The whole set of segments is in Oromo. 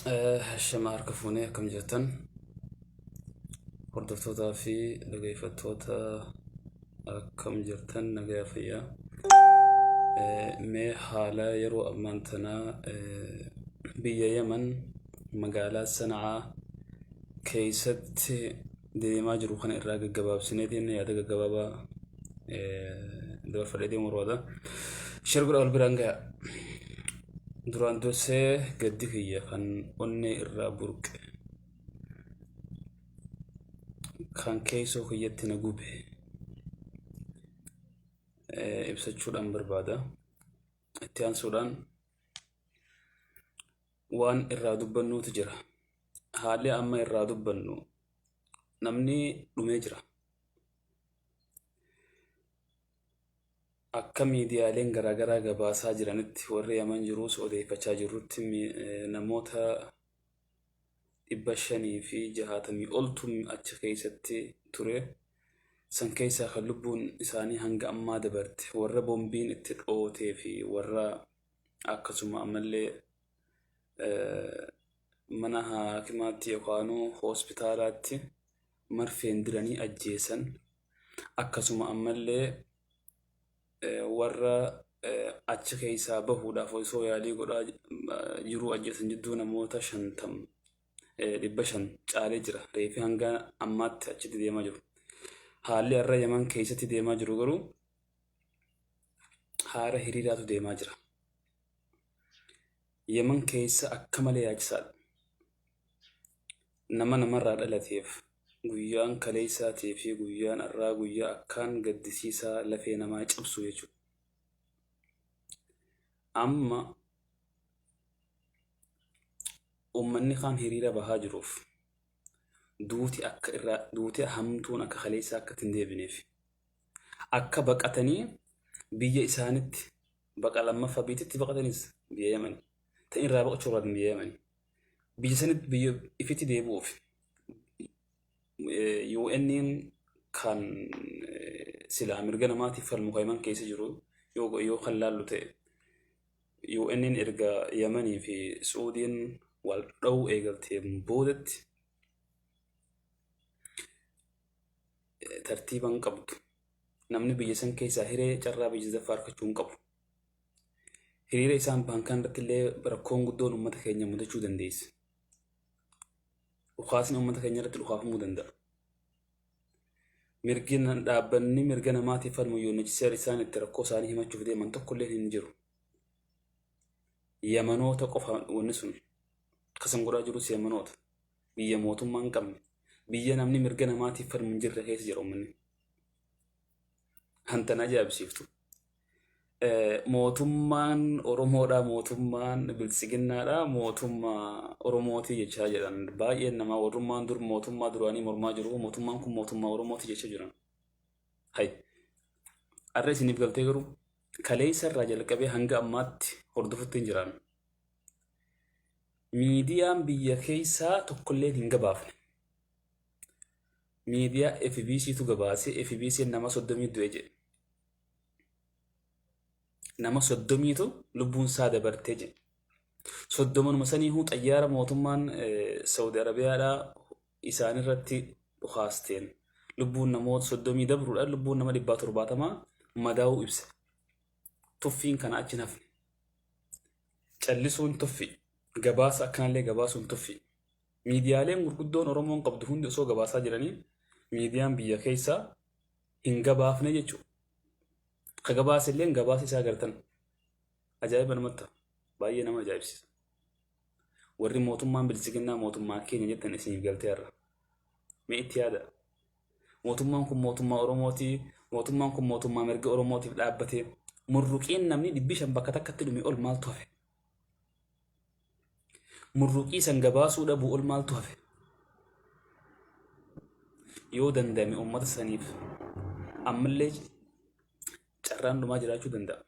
Shama harka fuunee akkam jirtan hordoftootaa fi dhaggeeffattoota akkam jirtan nagaa fayyaa. Mee haala yeroo ammaan tanaa biyya Yaman magaalaa Sana'aa keessatti deemaa jiru kana irraa gaggabaabsineetiin yaada gaggabaabaa dabarfadhee deemuu barbaada. Share godhaa wal biraan gayaa. Duraan dursee gaddi kiyya kan onnee irraa burqe kan keessoo kiyyatti na gube ibsachuudhaan barbaada. Itti aansuudhaan waan irraa dubbannuutu jira. Haalli amma irraa dubbannu namni dhumee jira. Akka miidiyaaleen garaagaraa gabaasaa jiranitti warri Yaman jiruus odeeffachaa jirrutti namoota 560 oltu achi keessatti ture. San keessaa kan lubbuun isaanii hanga ammaa dabarte warra bombiin itti dhootee fi warra akkasuma ammallee mana haakimaatti yookaan hospitaalaatti marfeen diranii ajjeesan akkasuma ammallee warra achi keessaa bahuudhaaf osoo yaalii godhaa jiruu ajjeesan jidduu namoota 50 500 caalee jira. Reefi hanga ammaatti achitti deemaa jiru. Haalli har'a Yaman keessatti deemaa jiru garuu haala hiriiraatu deemaa jira. Yaman keessa akka malee yaachisaadha. Nama namarraa dhalateef guyyaan kaleessaatii fi guyyaan har'aa guyyaa akkaan gaddisiisaa lafee namaa cabsu jechuudha. Amma uummanni kaan hiriira bahaa jiruuf duuti akka irraa duuti hamtuun akka kaleessaa akka itti hin deebineef akka baqatanii biyya isaanitti baqa lammaffaa biyyatti baqatanis biyya Yamani tan irraa baqachuu barbaadan biyya Yamani biyya sanitti biyya ifitti deebi'uuf UN'n kan silaa mirga namaatiif falmu kan Yaman keessa jiru yoo kan laallu ta'e UN'n erga Yamanii fi Suudiin wal dha'uu eegalteen boodatti tartiiba hin qabdu. Namni biyya san keessaa hiree carraa biyya sadaffaa argachuu hin qabu. Hiriira isaan bahan kan irratti illee rakkoon guddoon uummata keenya mudachuu dandeessi. Dhukaasni uummata keenya irratti dhukaafamuu danda'a. Mirgi dhaabbanni mirga namaatiif falmu UNHCR isaan itti rakkoo isaanii himachuuf deeman tokkollee hin jiru. Yamanoota qofa wanni sun kasan godhaa jirus Yamanoota. Biyya mootummaa hin qabne, biyya namni mirga namaatiif falmu hin jirre keessa jira uummanni. Hantan ajaa'ibsiiftu. Mootummaan Oromoodhaa, mootummaan Biltsiginnaadhaa, mootummaa Oromootii jechaa jiran. Baay'een namaa warrummaan dur mootummaa duraanii mormaa jiru, mootummaan kun mootummaa Oromootii jechaa jiran. Hay. Har'a isiniif galtee garuu kaleessa irraa jalqabee hanga ammaatti hordofutti hin jiran. Miidiyaan biyya keessaa tokkolleen hin gabaafne. Miidiyaa FBCtu gabaase FBCn nama 30 du'e jedhe. Nama 30tu lubbuun isaa dabartee jedhe. Soddomanuma saniihuu xayyaara mootummaan Saudi Arabiyaadhaa isaanirratti dhukaasteen lubbuun namoota 30 dabruudhaan lubbuun nama 770 madaa'uu ibse. Tuffiin kana achi hin hafne. Callisuun tuffii. Gabaasa akkanallee gabaasuun tuffii. Miidiyaaleen gurguddoon Oromoon qabdu hundi osoo gabaasaa jiranii miidiyaan biyya keessaa hin gabaafne jechuudha. Ka gabaase illee gabaasa isaa agartan. Ajaa'iba namatti ta'a. Baay'ee nama ajaa'ibsiisa. Warri mootummaan biltsiginnaa mootummaa keenya jettan isiniif galtee har'a. Mee itti yaada. Mootummaan kun mootummaa Oromooti. Mootummaan kun mootummaa mirga Oromootiif dhaabbate. Murruqiin namni 500 bakka takkatti dhume ol maaltu hafe? Murruqii san gabaasuu dhabuu ol maaltu hafe? Yoo danda'ame uummata saniif ammallee carraan dhumaa jiraachuu danda'a.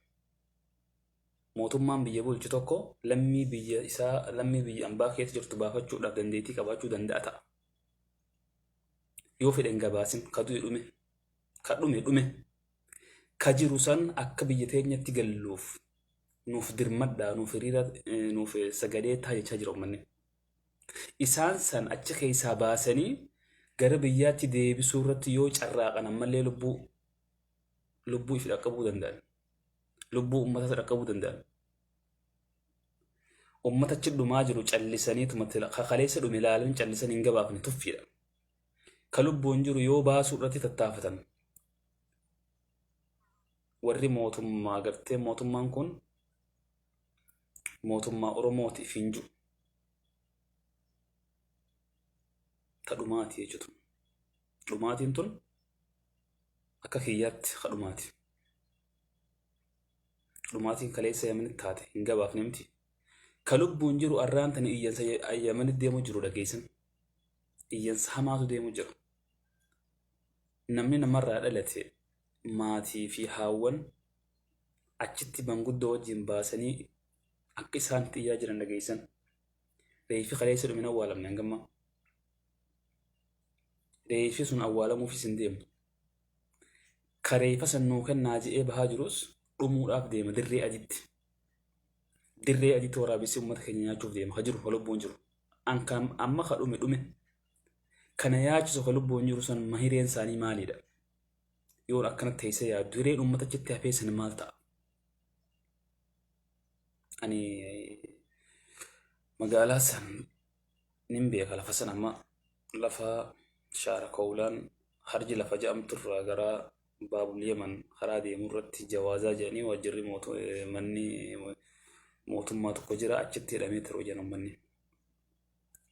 Mootummaan biyya bulchu tokko lammii biyya isaa lammii biyya ambaa keessa jirtu baafachuudhaaf dandeettii qabaachuu danda'a ta'a. Yoo fedhe hin gabaasin ka du'e dhume ka dhume dhume ka jiru san akka biyya teenyatti galluuf nuuf dirmadhaa nuuf hiriira nuuf sagalee ta'a jechaa jira uummanni. Isaan san achi keessaa baasanii gara biyyaatti deebisuu irratti yoo carraaqan ammallee lubbuu ifi dhaqqabuu danda'an. Lubbuu uummataa dhaqqabuu danda'an. Uummata achi dhumaa jiru callisaniituma kaleessa dhume ilaalanii callisanii hin gabaafne tuffiidha. Ka lubbuun jiru yoo baasuu irratti tattaafatan. Warri mootummaa gartee mootummaan kun mootummaa Oromootiif hin jiru. Ta dhumaati jechuudha. Dhumaatiin tun akka kiyyaatti ka dhumaati. Dhumaatiin kaleessa Yamanitti taate hin gabaafne miti. Ka lubbuun jiru arraan tani iyyansa Yamanitti deemu jiru dhageessan. Iyyansa hamaatu deemu jira. Namni namarraa dhalate maatii fi haawwan achitti manguddoo wajjin baasanii akka isaan xiyyaa jiran dhageessan. Reeffi kaleessa dhume hin awwaalamne hangammaa. Reeffi sun awwaalamuufis hin deemu. Ka reeffa san nuu kennaa je'ee bahaa jirus dhumuudhaaf deema dirree adiitti. Dirree adiitti waraabessi uummata keenya nyaachuuf deema ka jiru ka lubbuun jiru. An kan amma ka dhume dhume. Kana yaachisu ka lubbuun jiru san mahireen isaanii maalidha? Yoon akkana teessee yaaddu hireen uummata achitti hafee san maal ta'a? Ani magaalaa san nin beeka, lafa san amma lafa shaara kowlaan harji lafa jedhamtu irraa gara Baabul Yemen karaa deemu irratti jawaazaa jedhanii waajjirri manni mootummaa tokko jira, achitti hidhamee ture jedhan uummanni.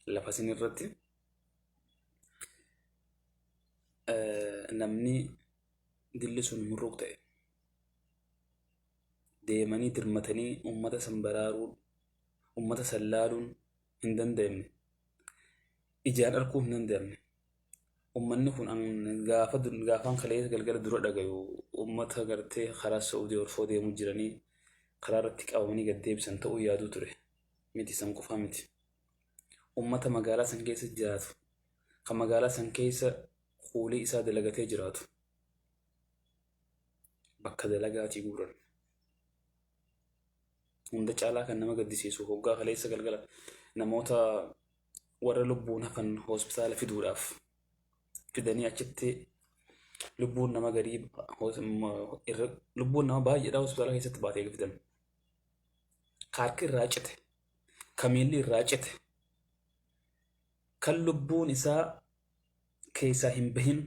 Lafa sin irratti namni dilli sun murruq ta'e deemanii dirmatanii uummata san baraaruun, uummata san laaluun hin danda'amne. Ijaan arguu hin danda'amne. Uummanni kun gaafa gaafaan kaleessa galgala dura dhagayu uummata gartee karaa Saa'udii osoo deemuu jiranii karaa irratti qabamanii gad deebisan ta'uu yaaduu ture. Miti, san qofaa miti. Uummata magaalaa san keessa jiraatu, kan magaalaa san keessa kuulii isaa dalagatee jiraatu bakka dalagaatii guuran. Hunda caalaa kan nama gaddisiisu hoggaa kaleessa galgala namoota warra lubbuun hafan hospitaala fiduudhaaf fidanii achitti lubbuun nama garii, lubbuun nama baay'eedha hospitaala keessatti baatee fidan. Ka harki irraa cite, ka miilli irraa cite, kan lubbuun isaa keessaa hin bahin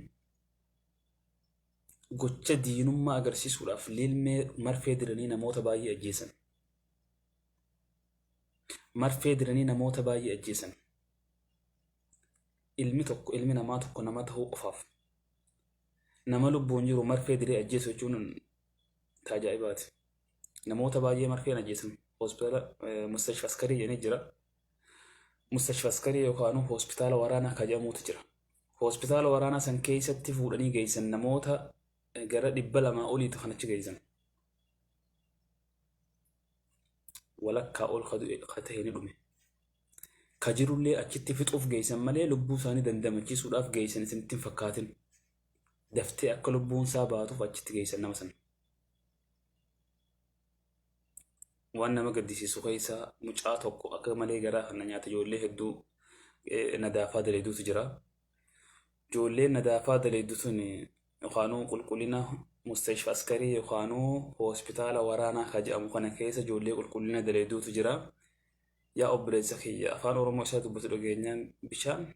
gocha diinummaa agarsiisuudhaaf lilmee marfee diranii namoota baay'ee ajjeesan. Marfee diranii namoota baay'ee ajjeesan. Ilmi tokko, ilmi namaa tokko nama ta'uu qofaaf nama lubbuun jiru marfee diree ajjeesu jechuun ajaa'ibaati. Namoota baay'ee marfeen ajjeesan. Hospitaala Mustashfa Askarii jedhanii jira. Mustashfa Askarii yookaan hospitaala waraanaa kan jedhamutu jira. Hospitaala waraanaa san keessatti fuudhanii geessan, namoota gara 200 oliitu kan achi geessan. Walakkaa ol ka ta'e ni dhume. Ka jirullee achitti fixuuf geessan malee lubbuu isaanii dandamachiisuudhaaf geessan isinitti hin fakkaatin. Daftee akka lubbuun isaa baatuuf achitti geessan nama sana. Waan nama gaddisiisu keessaa mucaa tokko akka malee garaa kana nyaata, ijoollee hedduu nadaafaa daleeduutu jira. Ijoolleen nadaafaa daleedu sun yookaanuu qulqullina mustashfa askarii yookaanuu hospitaala waraanaa ka jedhamu kana keessa ijoollee qulqullina daleeduutu jira. Yaa obboleessa kiyya, afaan Oromoo isaa dubbatu dhageenyaan bishaan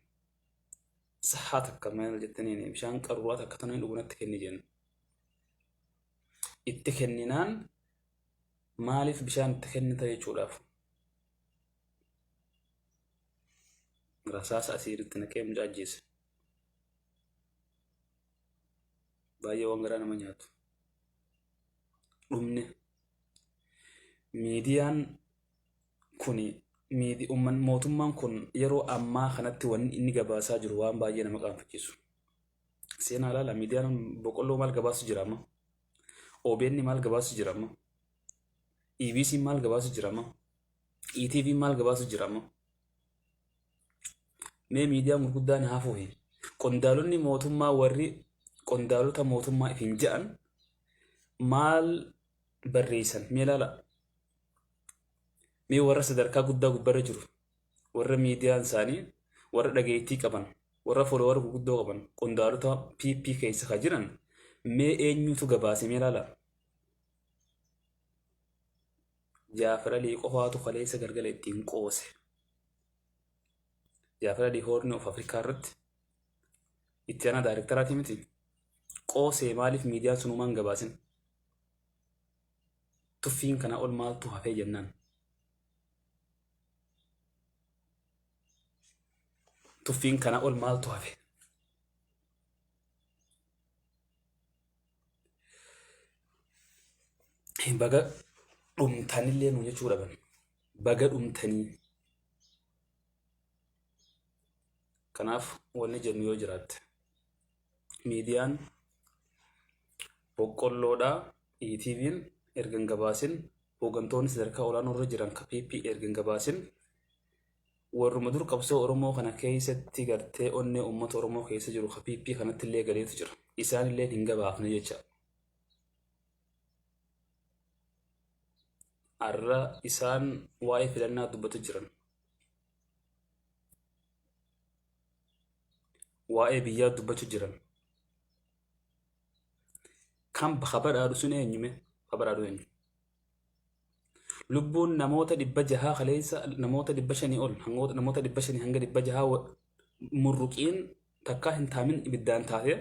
sahaa takka maal jettaniin bishaan qaruuraa takka tana dhugunatti kenni jenna. Itti kenninaan maaliif bishaan itti kennita jechuudhaaf rasaasa asiiritti naqee mucaa ajjeese. Baay'ee waan garaa nama nyaatu. Dhumne miidiyaan kuni mootummaan kun yeroo ammaa kanatti wanni inni gabaasaa jiru waan baay'ee nama qaanfachiisu. Seenaa ilaala, miidiyaan boqqolloo maal gabaasu jira amma? OBN maal gabaasu jira amma? EBC maal gabaasu jira amma? ETV maal gabaasu jira amma? Mee miidiyaan gurguddaan hafuufi qondaalonni mootummaa, warri qondaalota mootummaa ifin je'an maal barreessan mee ilaala. Mee warra sadarkaa guddaa gubbarra jiru Warra miidiyaan isaanii warra dhageettii qaban, warra follower gurguddoo qaban, qondaalota PP keessa ka jiran mee eenyutu gabaase mee ilaala. Jaafar Alii qofaatu kaleessa galgala ittiin qoose. Jaafar Alii Horn of Afrikaa irratti itti aanaa daayirektaraati miti. Qoosee maaliif miidiyaan sunumaan gabaasin? Tuffiin kana ol maaltu hafee jennaan. Tuffiin kana ol maaltu hafe? Baga dhumtanillee nu jechuu dhaban. Baga dhumtanii. Kanaaf wanni jennu yoo jiraatte miidiyaan boqqolloodhaa ETV'n erga hin gabaasin, hoogantoonni sadarkaa olaanoo irra jiran ka PP erga hin gabaasin, warruma dur qabsoo Oromoo kana keessatti gartee onnee uummata Oromoo keessa jiru ka PP kanatti illee galeetu jira. Isaan illee hin gabaafne jecha. Har'a isaan waa'ee filannaa dubbatu jiran. Waa'ee biyyaa dubbachuu jiran. Kan ka badhaadhu sun eenyume? Ka badhaadhu eenyu? Lubbuun namoota 600 kaleessa, namoota 500 ol, namoota 500 hanga 600 murruqiin takkaa hin taamin ibiddaan taate.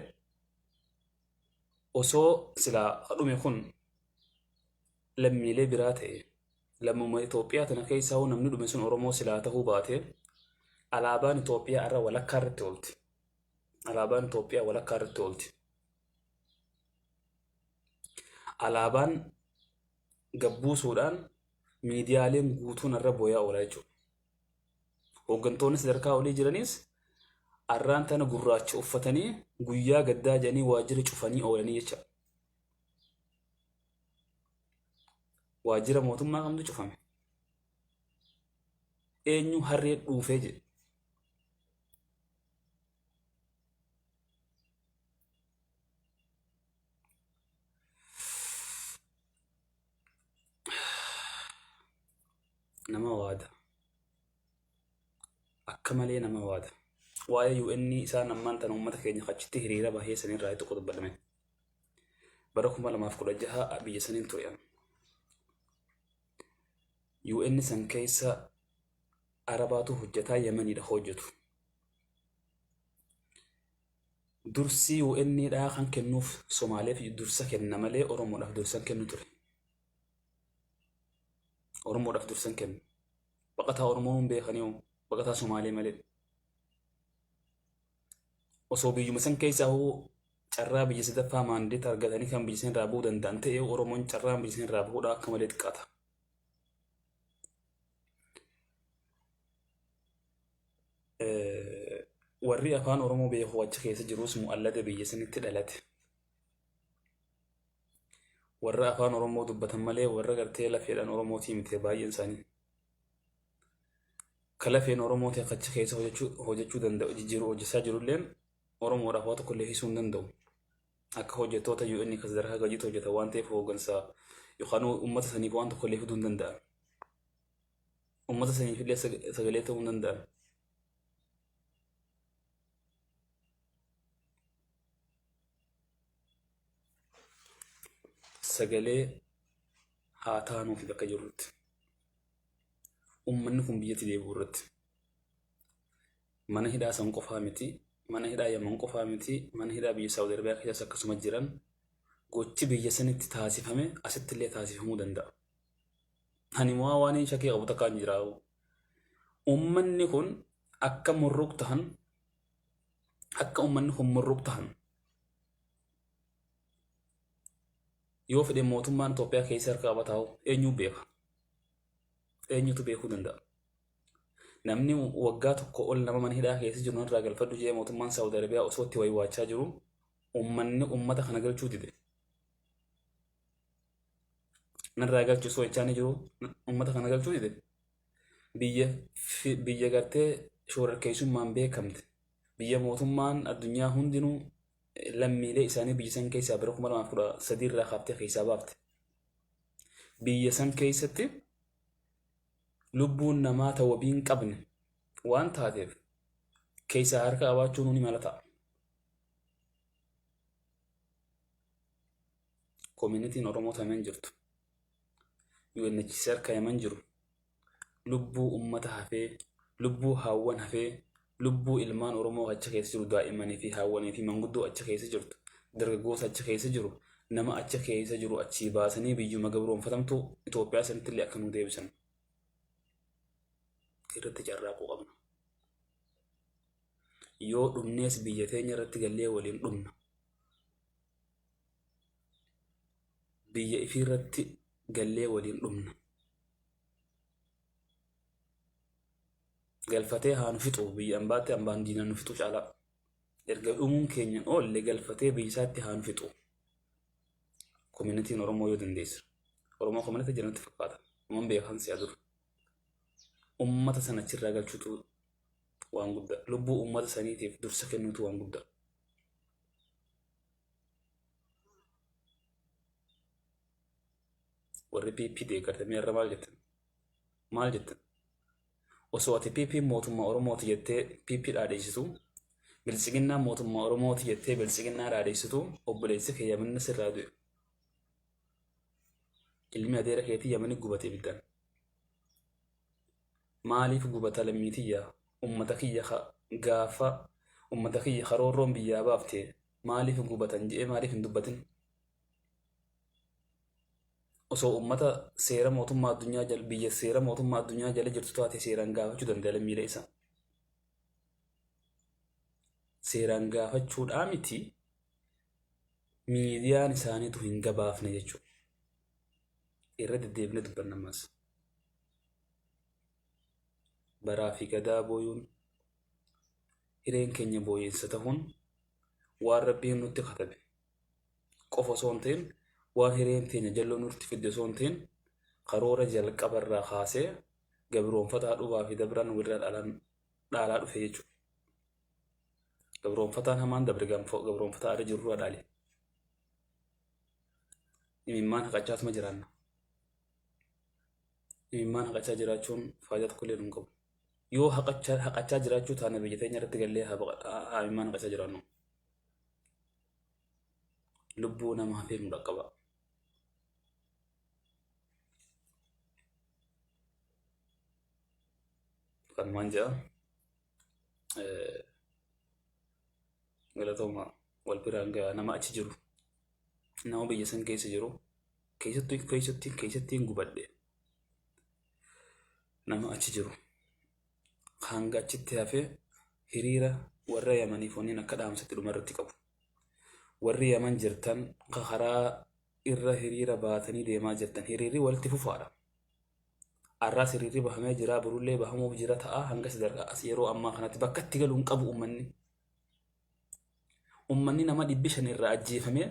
Osoo silaa dhume kun lammiilee biraa ta'e, lammuma Itoophiyaa tana keessaa hoo namni dhume sun Oromoo silaa ta'uu baate, alaabaan Itoophiyaa irra walakkaa irratti oolti. Alaabaan Itoophiyaa walakkaa irratti oolti. Alaabaan gabbuusuudhaan miidiyaaleen guutuun irra booyaa oola jechuudha. Hooggantoonni sadarkaa olii jiranis arraan tana gurraacha uffatanii guyyaa gaddaa jedhanii waajjira cufanii oolanii jecha. Waajjira mootummaa kamtu cufame? Eenyu harree dhuufee jedhe? Nama waada. Akka malee nama waada. Waa'ee UN isaan ammaan tana uummata keenya achitti hiriira bahee sanirraa tokko dubbatame. Bara 2016 biyya saniin ture. UN san keessa Arabaatu hojjetaa, Yemeniidha hojjetu. Dursi UN dhaa kan kennuuf Somaaleef dursa kenna malee Oromoodhaaf dursa hin kennu ture. Oromoodhaaf dursa hin kennu. Baqataa Oromoo hin beekanii hoo baqataa Somaalee malee. Osoo biyyuma san keessaa hoo carraa biyya sadaffaa mandate argatanii kan biyya san irraa bu'uu danda'an ta'e, Oromoon carraan biyya san irraa bu'uudhaa akka malee xiqqaata. Warri afaan Oromoo beeku achi keessa jirus mu'allada biyya sanitti dhalate. Warra afaan Oromoo dubbatan malee warra gartee lafeedhaan Oromootii miti baay'een isaanii. Ka lafeen Oromoo ta'e achi keessa hojjechuu danda'u jijjiiruu hojjechaa jirulleen Oromoodhaaf waa tokko illee hisuu hin danda'u. Akka hojjettoota UN kan sadarkaa gadiitti hojjetan waan ta'eef hooggansa yookaan uummata saniif waan tokko illee fiduu hin danda'an. Uummata saniif illee sagalee ta'uu hin danda'an. Sagalee haa taanuufi bakka jirrutti. Uummanni kun biyyatti deebi'u irratti. Mana hidhaa san qofaa miti, mana hidhaa Yaman qofaa miti, mana hidhaa biyya Saawud Arabiyaa keessas akkasuma jiran. Gochi biyya sanitti taasifame asitti illee taasifamuu danda'a. Ani moo waan hin shakkii qabu takkaan jira. Uummanni kun akka murruq tahan, akka uummanni kun murruq tahan yoo fedhe mootummaan Itoophiyaa keessa harka qabataa eenyu beeka? Eenyutu beekuu danda'a? Namni waggaa tokko ol nama mana hidhaa keessa jiru irraa galfadhu jedhee mootummaan Saawud Arabiyaa osoo itti waywaachaa jiru uummanni uummata kana galchuu dide. Narraa galchuu osoo jechaa ni jiru uummata kana galchuu dide. Biyya gartee shororkeessummaan beekamte, biyya mootummaan addunyaa hundinuu lammiilee isaanii biyya san keessaa bara 2013 irraa kaaftee keessaa baafte. Biyya san keessatti lubbuun namaa ta wabii hin qabne. Waan taateef keessaa harka qabaachuun ni mala ta'a. Koominitiin Oromoo tameen jirtu. UNHCR kan Yaman jiru. Lubbuu ummata hafee, lubbuu haawwan hafee, lubbuu ilmaan Oromoo achi keessa jiru, daa'immanii fi haawwanii fi manguddoo achi keessa jirtu, dargaggoota achi keessa jiru, nama achi keessa jiru achii baasanii biyyuma gabroonfatamtuu Itoophiyaa sanitti illee akka nu deebisan irratti carraaquu qabna. Yoo dhumnees biyya teenya irratti gallee waliin dhumna. Biyya ifii irratti gallee waliin dhumna. Galfatee haa nu fixu, biyya ambaatti ambaan diinaan nu fixu caalaa. Erga dhumuun keenya oolle galfatee biyya isaatti haa nu fixu. Koominitiin Oromoo yoo dandeesse. Oromoo koominitii jedhamti fakkaata. Uummanni beekan si'a dur. Uummata sana achirraa galchuutu waan guddaa. Lubbuu uummata saniitiif dursa kennuutu waan guddaa. Warri PP deeggartamee irra maal jettan? Maal jettan? Osoo ati PP mootummaa Oromooti jettee PP dhaadheessitu, Biltsiginnaa mootummaa Oromooti jettee Biltsiginnaa dhaadheessitu, obboleessi kee Yamanni sirraa du'e. Ilmi adeera keetii Yamani gubate ibiddaan. Maaliif gubata lammii tiyya? Ummata kiyya gaafa ummata kiyya karoorroon biyyaa baafte maaliif gubatan je'ee maaliif hin dubbatin? Osoo ummata seera mootummaa addunyaa jala, biyya seera mootummaa addunyaa jala jirtu taate, seeraan gaafachuu danda'a lammiilee isaa. Seeraan gaafachuudhaa miti, miidiyaan isaaniitu hin gabaafne jechuudha. Irra deddeebinee dubbanna ammas. Baraa fi gadaa booyuun, hireen keenya booyinsa ta'uun, waan Rabbiin nutti katabe qofa osoo hin ta'in, waan hireen teenya jalloo nutti fidde osoo hin ta'in, karoora jalqabarraa kaasee gabroonfataa dhufaa fi dabraan walirraa dhaalaa dhufe jechuudha. Gabroonfataan hamaan dabre gabroonfataa irra jirurraa dhaale. Imimmaan haqachaatuma jiraanna. Imimmaan haqachaa jiraachuun faayidaa tokko illee hin qabu. Yoo haqachaa jiraachuu taane, biyya teenya irratti gallee haa imimmaan haqachaa jiraannu. Lubbuu nama hafee nu dhaqqaba. Kanumaan jedha. Galatooma, wal biraan gahaa. Nama achi jiru, nama biyya san keessa jiru, keessattuu keessatti keessattiin gubadhe, nama achi jiru hanga achitti hafee hiriira warra Yamaniif wanneen akka dhaamsatti dhuma irratti qabu. Warri Yaman jirtan, karaa irra hiriira baatanii deemaa jirtan, hiriirri walitti fufaadha. Arraas hiriirri bahamee jira, borullee bahamuuf jira ta'a. Hanga sadarkaa as yeroo ammaa kanatti bakka itti galu hin qabu uummanni. Uummanni nama 500 irraa ajjeefamee,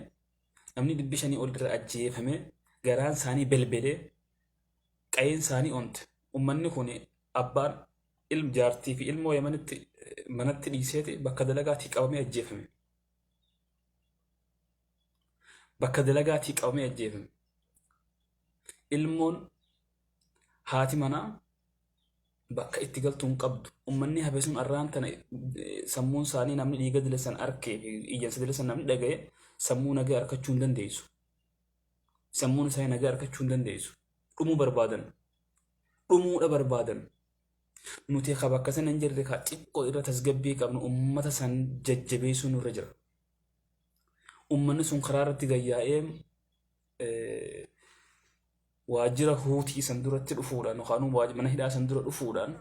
namni 500 ol irraa ajjeefamee, garaan isaanii belbelee, qa'een isaanii onte. Uummanni kun abbaan ilm jaartii fi ilmoo Yamanitti manatti dhiiseeti bakka dalagaatii qabamee ajjeefame. Bakka dalagaatii qabamee ajjeefame. Ilmoon, haati manaa bakka itti galtu hin qabdu. Uummanni hafe sun arraan tana sammuun isaanii, namni dhiiga dilesan arkee fi iyyansa dilesan namni dhaga'e, sammuu nagaa argachuu hin dandeessu. Sammuun isaanii nagaa argachuu hin dandeessu. Dhumuu barbaadan. Dhumuudha barbaadan. Nuti ka bakka sana hin jirre, ka xiqqoo irra tasgabbii qabnu, uummata san jajjabeessuu nurra jira. Uummanni sun karaa irratti gayyaa'ee waajjira Huutii san duratti dhufuudhaan yookaan mana hidhaa san dura dhufuudhaan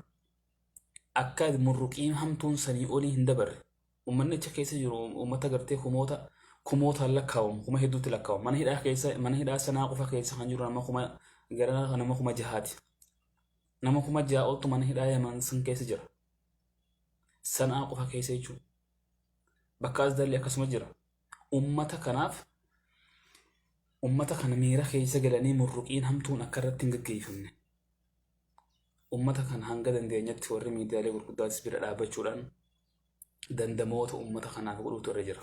akka murruqiin hamtuun sanii olii hin dabarre. Uummanni achi keessa jiru uummata gartee kumoota kumootaan lakkaawamu, kuma hedduutti lakkaawamu. Mana hidhaa keessa, mana hidhaa sanaa qofa keessa kan jiru nama kuma gara nama 6,000ti. Nama 6,000 oltu mana hidhaa Yaman san keessa jira. Sanaa qofa keessa jechuudha. Bakka as dalli akkasuma jira. Uummata kanaaf, uummata kana miira keessa galanii murruqiin hamtuun akka irratti hin gaggeeffamne. Uummata kana hanga dandeenyetti warri miidiyaalee gurguddaatis bira dhaabbachuudhaan dandamoota uummata kanaaf godhuutu irra jira.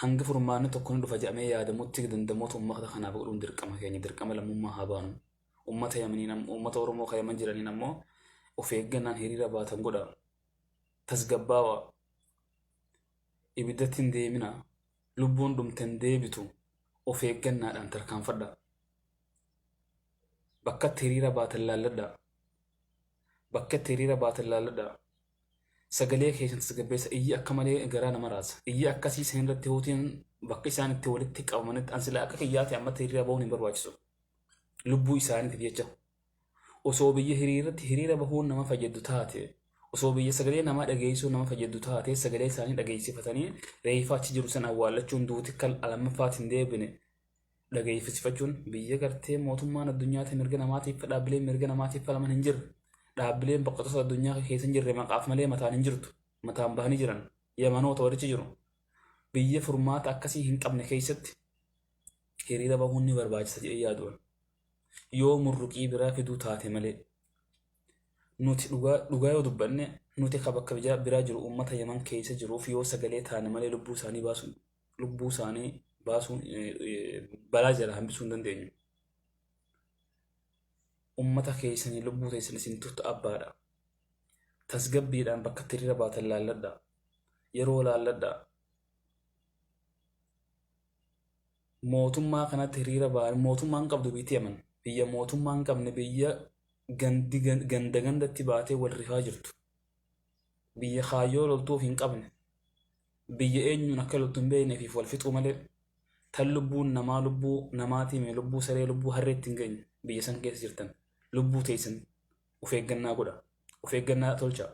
Hanga furmaanni tokko ni dhufa jedhamee yaadamutti dandamoota uummata kanaaf godhuun dirqama keenya, dirqama lammummaa haa baanu. Uummata Yamaniin, uummata Oromoo kan Yaman jiraniin ammoo Of eeggannaan hiriira baatan godha. Tasgabbaawaa. Ibiddatti hin deemina. Lubbuun dhumte hin deebitu. Of eeggannaadhaan tarkaanfadha. Bakkatti hiriira baatan laalladha. Bakkatti hiriira baatan laalladha. Sagalee keessan tasgabbeessa iyyi akka malee garaa nama raasa. Iyyi akkasii isin irratti huutiin bakka isaan itti walitti qabamanitti an silaa akka kiyyaati ammatti hiriira bahuun hin barbaachisu. Lubbuu isaaniitiif jecha. Osoo biyya hiriirratti hiriira bahuun nama fayyaddu taate osoo biyya sagalee namaa dhageessuu nama fayyaddu taate sagalee isaanii dhageessifatanii reeffa achi jiru san awwaallachuun duuti kan lammaffaatti hin deebine dhageessiffachuun biyya gartee mootummaan addunyaatiin mirga namaatiif dhaabbileen mirga namaatiif falaman hin jirre dhaabbileen baqattoota addunyaa keessa hin jirre maqaaf malee mataan hin jirtu mataan bahanii jiran Yamanoota walitti jiru biyya furmaata akkasii hin qabne keessatti hiriira bahuun ni barbaachisa jedhee yaaduun yoo murruqii biraa fiduu taate malee nuti dhugaa dhugaa yoo dubbanne nuti ka bakka biraa jiru uummata Yaman keessa jiruuf yoo sagalee taane malee lubbuu isaanii baasuun lubbuu isaanii baasuun balaa jala hambisuu hin dandeenyu. Uummata keessanii lubbuu teessan isin turtu abbaadha. Tasgabbiidhaan bakka itti hiriira baatan laalladha. Yeroo laalladha. Mootummaa kanatti hiriira ba'an mootummaan qabdu biyyi Yaman biyya mootummaa hin qabne biyya gandi ganda gandatti baatee wal rifaa jirtu. Biyya kaayyoo loltuuf hin qabne. Biyya eenyuun akka loltu hin beekne fi wal fixuu malee tan lubbuun namaa lubbuu namaatii mee lubbuu saree lubbuu harreetti hin geenye biyya san keessa jirtan lubbuu teessan of eeggannaa godha of eeggannaa tolcha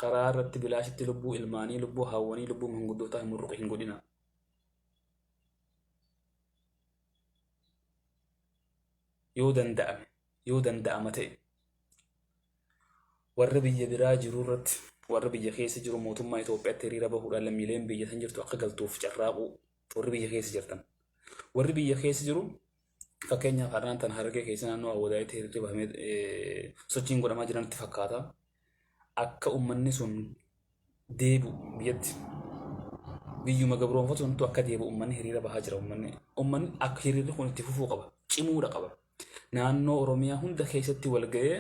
karaa irratti bilaashitti lubbuu ilmaanii lubbuu haawwanii lubbuu manguddootaa hin murruqe hin godhina. Yoo danda'ame yoo danda'ama ta'e warra biyya biraa jiru irratti warra biyya keessa jiru mootummaa Itoophiyaatti hiriira bahuudhaan lammiileen biyya san jirtu akka galtuuf carraaquu warri biyya keessa jirtan. Warri biyya keessa jiru fakkeenyaaf har'aan tan Harargee keessa naannoo Awwadaayitti hiriirri bahamee sochiin godhamaa jiranitti fakkaata. Akka uummanni sun deebi'u biyyatti biyyuma gabroonfatu santu akka deebi'u uummanni hiriira bahaa jira uummanni. Uummanni akka hiriirri kun itti fufuu qaba. Cimuudha qaba. Naannoo Oromiyaa hunda keessatti wal ga'ee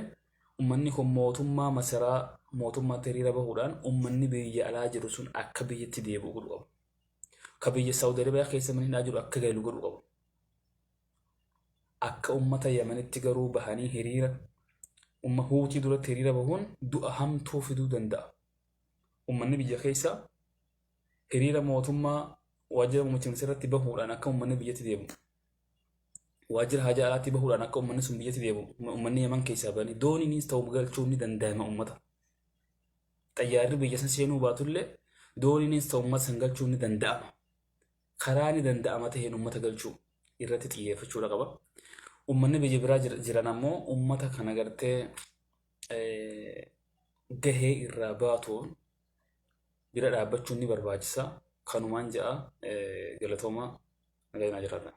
uummanni kun mootummaa masaraa mootummaatti hiriira bahuudhaan uummanni biyya alaa jiru sun akka biyyatti deebi'u godhu qabu. Ka biyya Saawud Arabiyaa keessa mana hidhaa jiru akka galu godhu qabu. Akka uummata Yamanitti garuu bahanii hiriira umma Huutii duratti hiriira bahuun du'a hamtuu fiduu danda'a. Uummanni biyya keessaa hiriira mootummaa waajjira muummicha ministeeraatti bahuudhaan akka uummanni biyyatti deebi'u. Waajjira haajaa alaatti bahuudhaan akka uummanni sun biyyatti deebi'u. Uummanni Yaman keessaa bahanii dooniinis ta'u galchuun ni danda'ama uummata. Xayyaarri biyya san seenuu baatullee dooniinis ta'u uummata san galchuun ni danda'ama. Karaa ni danda'ama ta'een uummata galchuu irratti xiyyeeffachuudha qaba. Uummanni biyya biraa jiran ammoo uummata kana gartee gahee irraa baatuun bira dhaabbachuun ni barbaachisa. Kanumaan ja'a galatooma nagaa jiraadha.